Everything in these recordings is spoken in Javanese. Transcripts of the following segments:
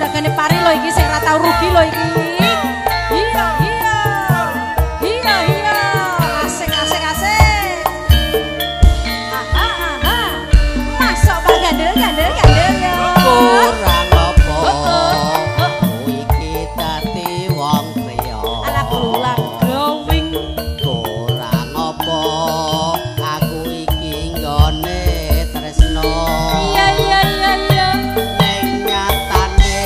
Juragane pari lho iki sing ra tau rugi lho iki. Iya iya. Iya iya. Asik asik asik. Aha aha. Masuk Pak Gandel gandel gandel yo. Kurang apa iki dadi wong priya. Ala kula glowing. Kurang apa aku iki nggone tresno. Iya iya iya iya. Ning nyatane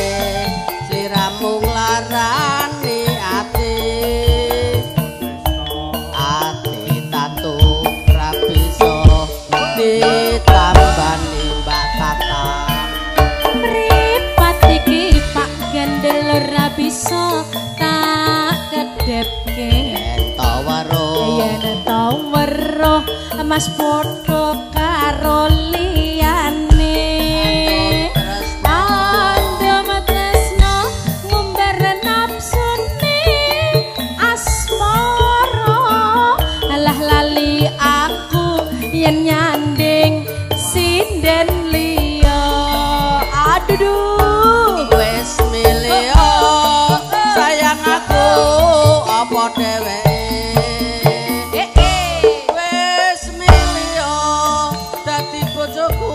sliramu nglarani ati. Ati tatu ra bisa ditambani Mbak Tata. Mripat iki Pak Gandel ora bisa tak kedhepke. Yen to weruh Yen to weruh Mas padha karo liyane. Andem tresno ngumbar nafsune asmara. Alah lali aku yen nyanding sinden liya. Aduh duh. Wis milih sayang aku apa dheweke. Eh eh. Wis milih dadi bojoku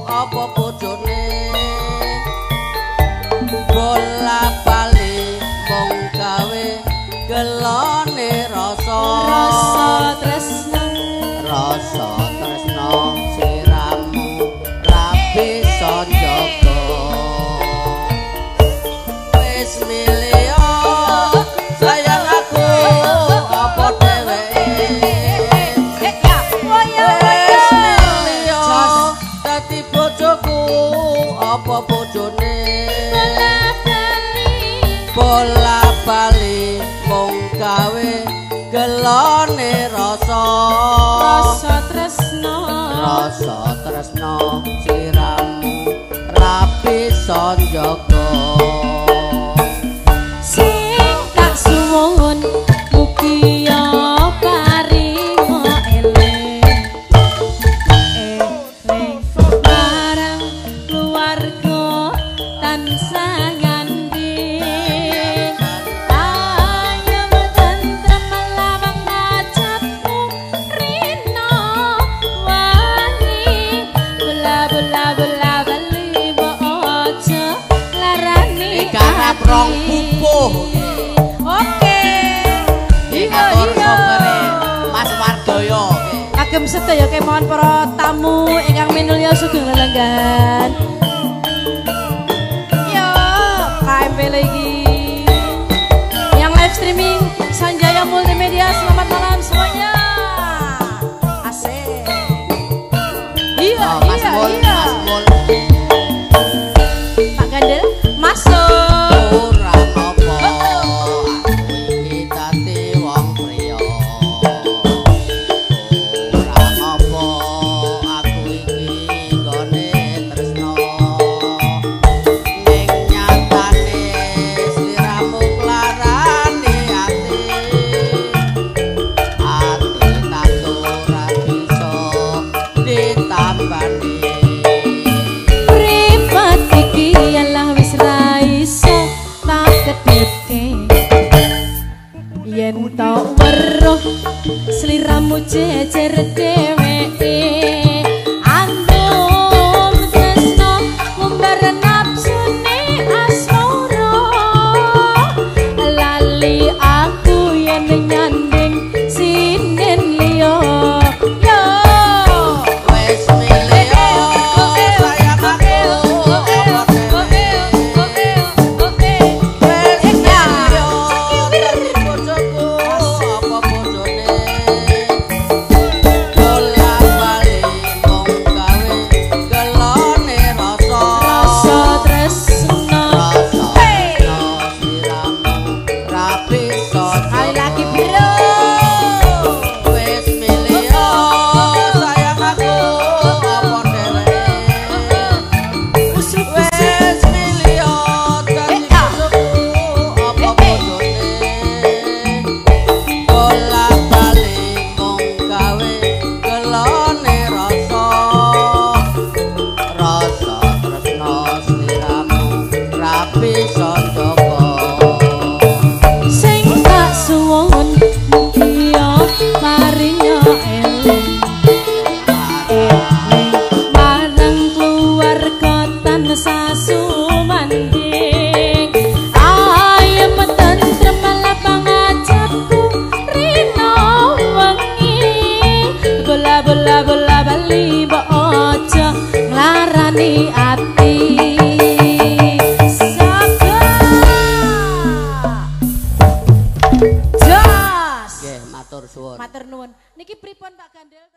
apa bojone. Bola bali mung gawe gelone rasa. Rasa tresno. Rasa tresno sliramu ra bisa njaga. Wis milih sayang aku apa dheweke. Eh ya, woyo Wis woyo. milih Jos. dadi bojoku apa bojone. Bola bali. Bola bali mung gawe gelone rasa. Rasa tresno. Rasa tresno sliramu ra bisa njaga. Sing tak suwun mugi ya paringa eling. Eling marang keluarga tansah nyanding. Ayem tentrem lawang hajatmu rina wangi. Bela bela bela beli mbok aja larani Ikarap rong pupuh. Oke. Iya iya. Mas Wardoyo. Kagem sedaya kemawon para tamu ingkang minulya sugeng lelenggahan. Yo, KMP lagi. Yang live streaming Sanjaya Multimedia, selamat malam semuanya. Asik. Iya, Oh, Mas iya, Mul, iya. Mas Mul. Pak Gandel masuk. Kurang apa aku iki dadi wong priya. Kurang apa aku iki nggone tresno. Ning nyatane sliramu nglarani ati. Ati tatu ra bisa ditambani. Pripat iki alah wis ra iso tak kedhepke. Yen tok weruh sliramu jejer dheweke. Andum tresno ngumbar nafsune asmara. Lali aku yen nyanding sinden liya. Yo. Wis milih sayang aku apa dheweke. Wis milih dadi bojoku apa bojone. Bola Nglarani ati. Sabda. Jos. Nggih, matur suwun. Matur nuwun. Niki pripun Pak Gandel?